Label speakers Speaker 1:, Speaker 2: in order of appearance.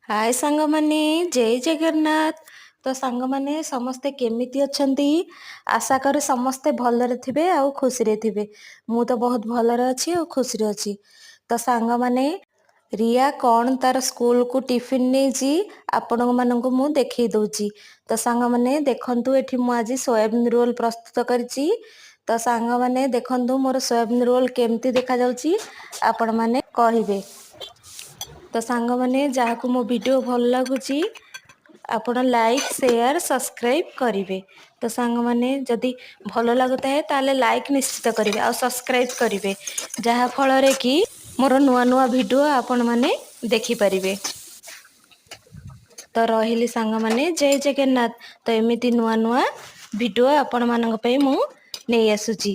Speaker 1: ହାଏ ସାଙ୍ଗମାନେ, ଜୟ ଜଗନ୍ନାଥ। ତ ସାଙ୍ଗମାନେ, ସମସ୍ତେ କେମିତି ଅଛନ୍ତି? ଆଶା କରେ ସମସ୍ତେ ଭଲରେ ଥିବେ ଆଉ ଖୁସିରେ ଥିବେ। ମୁଁ ତ ବହୁତ ଭଲରେ ଅଛି ଆଉ ଖୁସିରେ ଅଛି। ତ ସାଙ୍ଗମାନେ, ରିୟା କ'ଣ ତାର ସ୍କୁଲକୁ ଟିଫିନ୍ ନେଇଛି, ଆପଣମାନଙ୍କୁ ମୁଁ ଦେଖେଇ ଦେଉଛି। ତ ସାଙ୍ଗମାନେ ଦେଖନ୍ତୁ, ଏଠି ମୁଁ ଆଜି ସୋୟାବିନ୍ ରୋଲ୍ ପ୍ରସ୍ତୁତ କରିଛି। ତ ସାଙ୍ଗମାନେ ଦେଖନ୍ତୁ, ମୋର ସୋୟାବିନ୍ ରୋଲ୍ କେମିତି ଦେଖାଯାଉଛି ଆପଣମାନେ କହିବେ। ତ ସାଙ୍ଗମାନେ, ଯାହାକୁ ମୋ ଭିଡ଼ିଓ ଭଲ ଲାଗୁଛି, ଆପଣ ଲାଇକ୍, ସେୟାର, ସବସ୍କ୍ରାଇବ୍ କରିବେ। ତ ସାଙ୍ଗମାନେ, ଯଦି ଭଲ ଲାଗୁଥାଏ ତାହେଲେ ଲାଇକ୍ ନିଶ୍ଚିତ କରିବେ ଆଉ ସବସ୍କ୍ରାଇବ୍ କରିବେ, ଯାହାଫଳରେ କି ମୋର ନୂଆ ନୂଆ ଭିଡ଼ିଓ ଆପଣମାନେ ଦେଖିପାରିବେ। ତ ରହିଲି ସାଙ୍ଗମାନେ, ଜୟ ଜଗନ୍ନାଥ। ତ ଏମିତି ନୂଆ ନୂଆ ଭିଡ଼ିଓ ଆପଣମାନଙ୍କ ପାଇଁ ମୁଁ ନେଇ ଆସୁଛି।